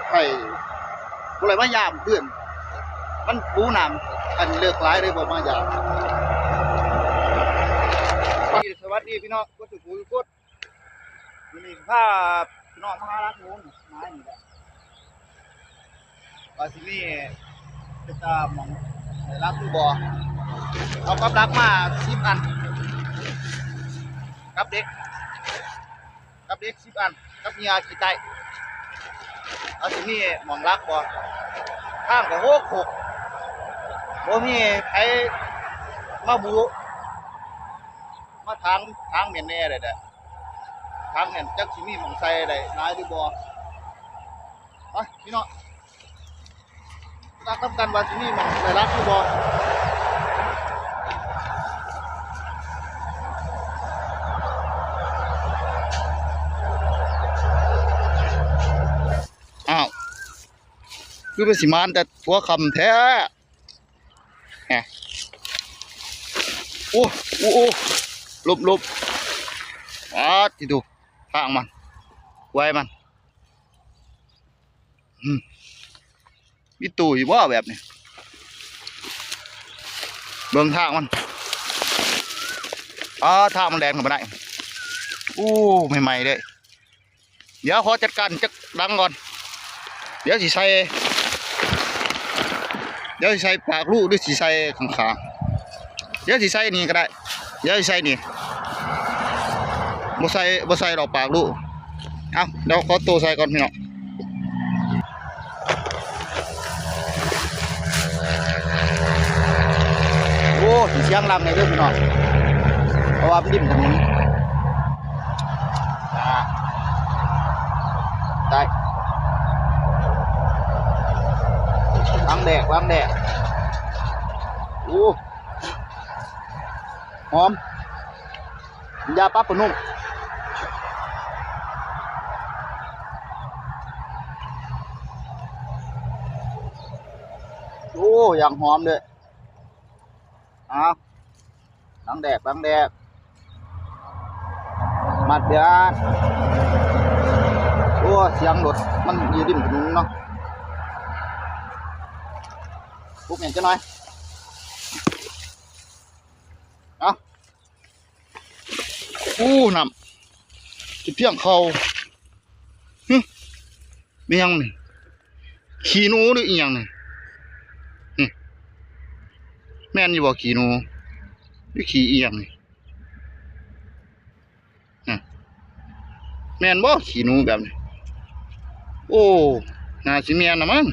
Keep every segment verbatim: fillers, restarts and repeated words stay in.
ไผบ่ได้มายามเพื่อน มันปูน้ำ อันเลิกหลายเลยบ่มายาม สวัสดีพี่น้อง กดถูกกด วันนี้พาพี่น้องมาหารักหมูนี่ มานี่แหละ ว่าสิมีเป็นตาหม่องได้รักหรือบ่ เอากับดักมาสิบอัน กับเด็ก กับเด็กสิบอัน กับเหยื่อขี้ไต เอาสิมีหม่องรักบ่ ทางก็หกหก บ่มีไผมาบุ มาถาง ถางแม่นแน่เลยเด้อ ถางแม่นจักสิมีหม่องใส่ได้หลายหรือบ่ ไปพี่น้อง รักนำกันว่าสิมีหม่องได้รักหรือบ่ อ้าว คือเป็นสิมานแต่หัวค่ำแท้ แหม โอ้ โอ้ โอ้ หลบ หลบ อาด ที่ดู ทางมัน ไว้มัน อืม มีตู้อยู่บ่แบบนี้ เบิ่งทางมัน อ่า ทางมันแล่นเข้าไปได้ โอ้ ใหม่ๆเลย เดี๋ยวขอจัดการจักดังก่อน เดี๋ยวสิใส่ เดี๋ยวสิใส่ปากรูหรือสิใส่ข้างๆ เดี๋ยวสิใส่นี่ก็ได้ เดี๋ยวสิใส่นี่ บ่ใส่ บ่ใส่ดอกปากรู เอ้า เดี๋ยวขอตัวใส่ก่อนพี่น้อง โอ้ สิเสียงดังเลยเด้อพี่น้อง เพราะว่ามันริมถนน อ่า ได้ ล้างแดก ล้างแดก โอ้ หอม ยาปรับผ้านุ่ม โอ้ อย่างหอมเลย เอา ล้างแดก ล้างแดก มัดเดือด โอ้ เสียงรถ มันอยู่ริมถนนเนาะ ปลุกเนี่ยจะหน่อย เอา อู้ น้ำ ขี้เพี้ยงเขา หึ มีหยังนี่ ขี้หนูหรืออีหยังนี่ หึ แม่นอยู่บ่ ขี้หนู หรือขี้อีหยังนี่ หึ แม่นบ่ ขี้หนูแบบนี้ โอ้ น่าสิแม่นนะมั้ง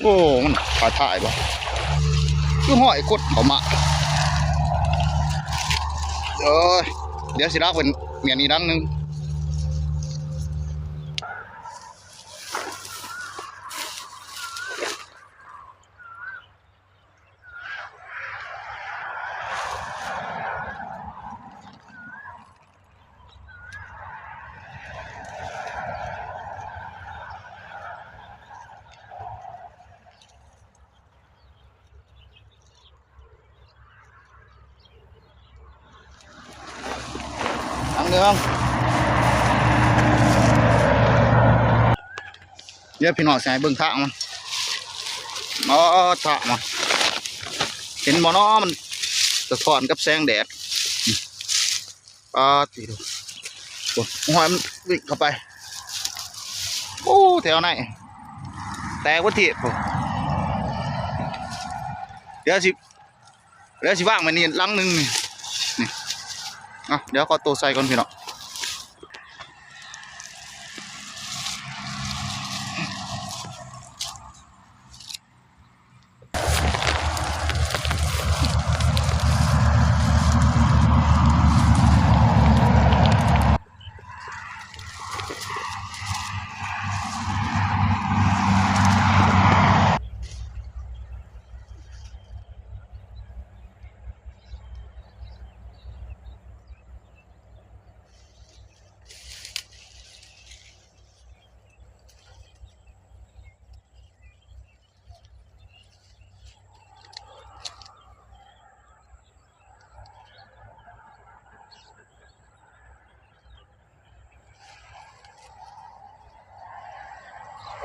โอ้ มันขาถ่ายบ่ คือห้อยกดเข้ามา เอ้ย เดี๋ยวสิลากเป็นเมียนอีกดังหนึ่ง ทางเดิม เดี๋ยวพี่น้องสิให้เบิ่งทางมัน อ๋อ ทางมัน เห็นบ่เนาะ มันสะท้อนกับแสงแดด อ่า ตีดู โอ้ย มันวิ่งเข้าไป โอ้ แถวไหน แตกวัตถีบ เดี๋ยวสิ เดี๋ยวสิว่างไว้นี่หลังหนึ่งนี่ นี่ อ่ะ เดี๋ยวขอตัวใส่ก่อนพี่น้อง เ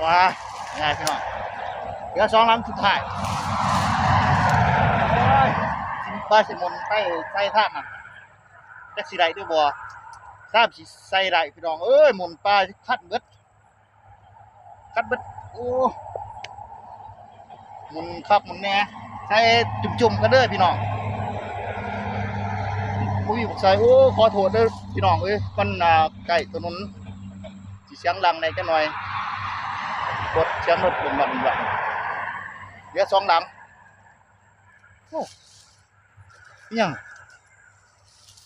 ว้า ง่ายพี่น้อง เหลือสองหลังสุดท้าย โอ้ย สิว่าสิหมุนไปใส่ทางนั้น จักสิได้หรือบ่ สามสิใส่ได้พี่น้องเอ้ย หมุนปลาคัดเบิด คัดเบิด โอ้ หมุนคักหมุนแน่ ใส่จุ่มๆกันเด้อพี่น้อง อุ้ย บักไซ โอ้ ขอโทษเด้อพี่น้องเอ้ย มัน อ่า ใกล้ถนน สิเสียงดังแน่จักหน่อย รถ เสียงรถเป็นบันบัน เหลือสองหลัง โอ้ อิหยัง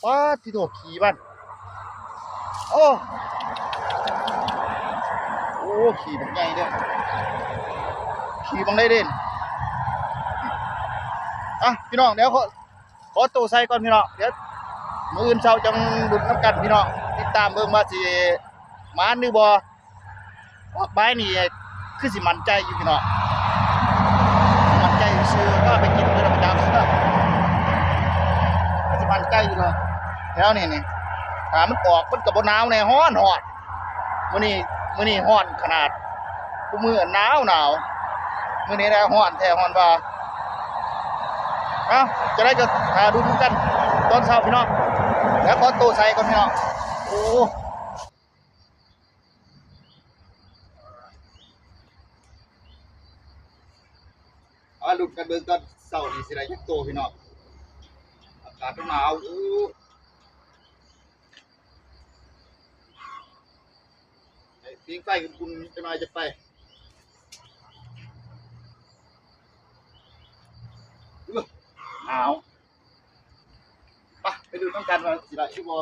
ป๊าด ที่โถ ขี้มัน โอ้ โอ้ ขี้บักใหญ่เด้อ ขี้บักใดเด่น อ่ะ พี่น้อง เดี๋ยวขอ ขอตัวใส่ก่อนพี่น้อง เดี๋ยวมื้ออื่นเช้าจังลุ้นนำกันพี่น้อง ติดตามเบิ่งว่าสิหมานหรือบ่ ออกไปนี่คือสิมั่นใจอยู่พี่น้อง มั่นใจซื่อก็ไปกินมื้อละประจำ คือสิมั่นใจอยู่เนาะ แถวนี้นี่ ถ้ามันออกมันก็บ่หนาวแน่ ฮ้อนฮ้อน มื้อนี้ มื้อนี้ฮ้อนขนาด คู่มื้อหนาวหนาว มื้อนี้นะฮ้อนแท้ฮ้อนว่า เอ้า จะได้ก็หาดูนำกัน ตอนเช้าพี่น้อง แล้วขอตัวใส่ก่อนพี่น้อง โอ้ เอาลุ้นกันเบิ่งตอนเช้านี่สิได้จักโตพี่น้อง อากาศหนาว โอ้ ให้ปิ้งไฟอุ่นๆจักหน่อยจะไป อื้อ หนาว ไป ไปดูนำกันว่าสิได้หรือบ่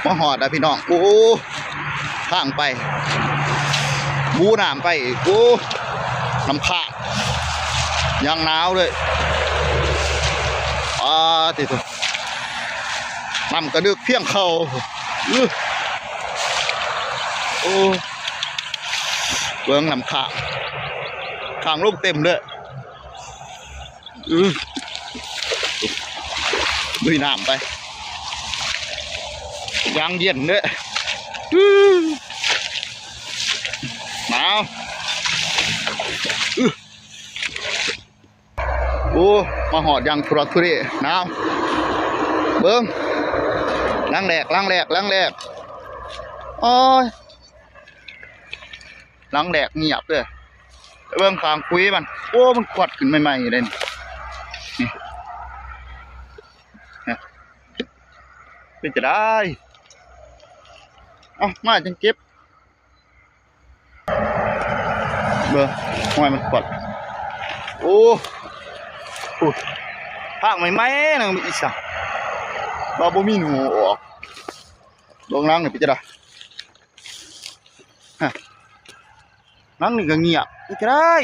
มาฮอดแล้วพี่น้อง โอ้ ทางไป บูน้ำไปอีก โอ้ น้ำค้าง อย่างหนาวเลย อ่า ติด น้ำกระดึกเพียงเข่า อื้อ โอ้ เบิ่งน้ำค้าง ค้างลงเต็มเลย อื้อ ลุยน้ำไป อย่างเย็นเลย อื้อ หนาว อื้อ โอ้ มาฮอดอย่างทุลักทุเล หนาว เบิ่ง หลังแรก หลังแรก หลังแรก โอ้ย หลังแรกเงียบเลย ไปเบิ่งข้างคุยมัน โอ้ มันขวัดขึ้นใหม่ๆเลยนี่ นี่ นี่ เป็นจะได้ เอ้า มาจังเก็บ เบิ่ง ห้อยมันขวัด โอ้ โอ้ ภาคใหม่ๆ นั่นมีอีสัง ว่าบ่มีหนูออก เบิ่งหลังนี่เป็นจะได้ ฮะ หลังนี่ก็เงียบ เป็นจะได้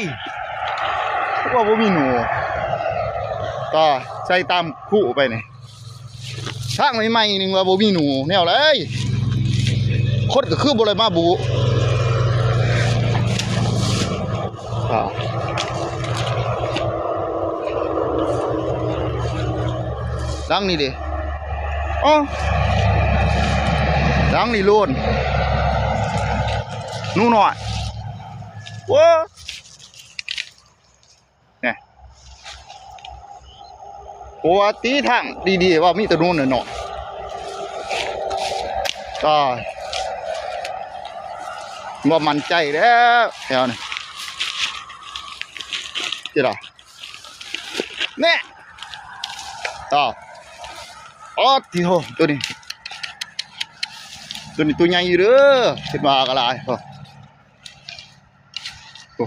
ว่าบ่มีหนู ก็ใส่ตามคู่ไปนี่ ทางใหม่ๆ นึงว่าบ่มีหนู แนวใด คนก็คือบ่ได้มาบุ อ่า หลังนี่เด้ อ๋อ หลังนี่โลน หนูน้อย โอ้ เนี่ย โอ้ ตีทางดีๆ ว่ามีแต่หนูน้อยๆ ก็บ่มั่นใจแล้ว แถวนี้ ที่ละ เนี่ย ต่อ อ๋อ ที่โห ตัวนี้ ตัวนี้ตัวใหญ่อยู่เด้อ คิดว่าก็หลาย โอ้ โอ้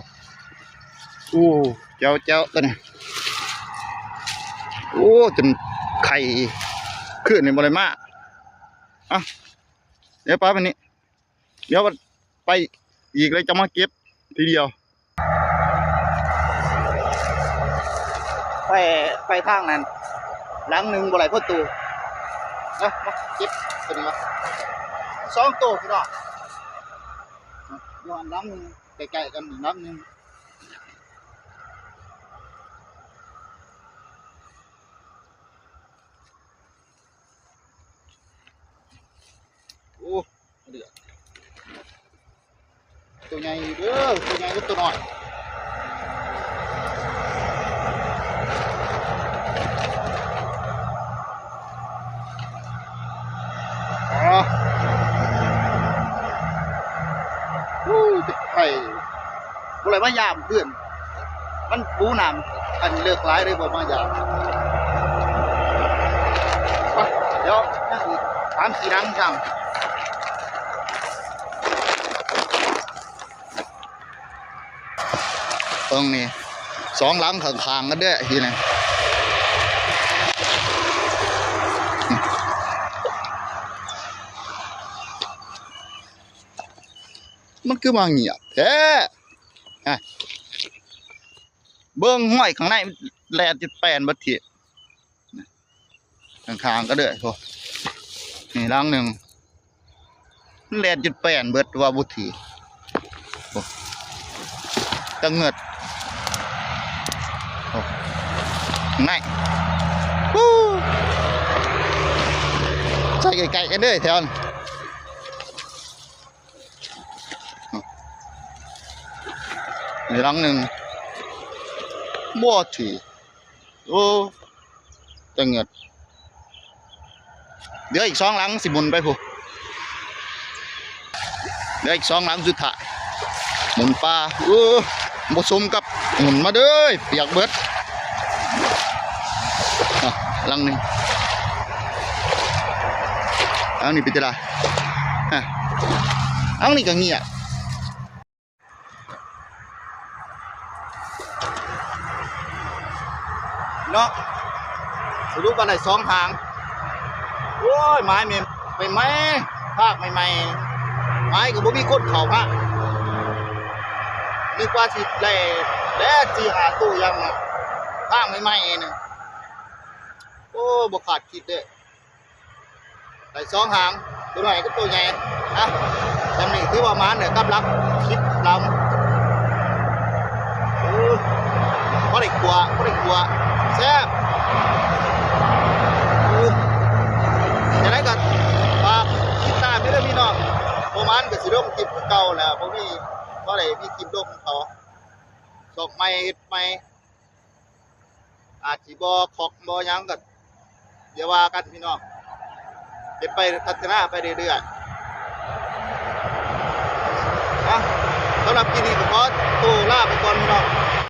โอ้ แจ๋วๆ ตัวนี้ โอ้ จนไข่ขึ้นนี่บ่ได้มา อ่ะ เดี๋ยวปาไปนี่ เดี๋ยวไปอีกเลยจะมาเก็บทีเดียว ไป ไปทางนั้น หลังหนึ่งบ่ไหลพ่อตูนะมาเก็บตัวนี้มาสองตัวพี่น้องย้อนหลังหนึ่งใกล้ๆกันอีกหลังหนึ่ง โอ้เดือดตัวใหญ่เด้อตัวใหญ่กับตัวน้อยอ๋ออู้ยไข่บ่ได้มายามเพื่อน มันปูน้ำอันเลิกหลายเลยบ่มายามไปเดี๋ยวยังอีกสามสี่หลังซ้ำ ตรงนี้สองหลังข้างๆกันเด้อทีนี้มันคือมาเงียบแท้อ่ะเบิ่งห้อยข้างในแลนจุดแปนบัดที ข้างๆก็เด้อโอ้นี่หลังหนึ่งมันแลนจุดแปนเบิดว่าบ่ถือโอ้ตะเงิดโอ้ในฮู้ใส่ไกลๆกันเด้อแถวนั้นนี่หลังหนึ่งบ่ถือ โอ้ตะเงิดเหลืออีกสองหลังสิหมุนไปพุ้นเหลืออีกสองหลังสุดท้ายหมุนปลาโอ้บ่สมกับหมุนมาเด้อเปียกเบิดอ่ะหลังหนึ่งหลังนี้เป็นจั่งใดอ่ะหลังนี้ก็เงียบ เนาะสรุปว่าได้สองหางโอ้ยไม้ใหม่ใหม่ภาคใหม่ๆไม้ก็บ่มีคนเข้ามานึกว่าสิได้แลสี่ห้าตู้ยังน่ะภาคใหม่ๆนึงโอ้บ่คาดคิดเด้ ได้สองหางตัวน้อยกับตัวใหญ่นะจำนี่ถือว่าหมานเด้อกับหลักสิบลำเออบ่ได้ขั่วบ่ได้ขั่วแซ่บเออจั่งใดก็ฝากติดตามเด้อพี่น้องบ่หมานก็สิลงคลิปคือเก่าแหละบ่มีบ่ได้มีคลิปลงต่อซอกใหม่เฮ็ดใหม่ อาจสิบ่คอกบ่หยังก็อย่าว่ากันพี่น้องเฮ็ดไปพัฒนาไปเรื่อยๆนะสำหรับคลิปนี้ก็ขอตัวลาไปก่อนพี่น้อง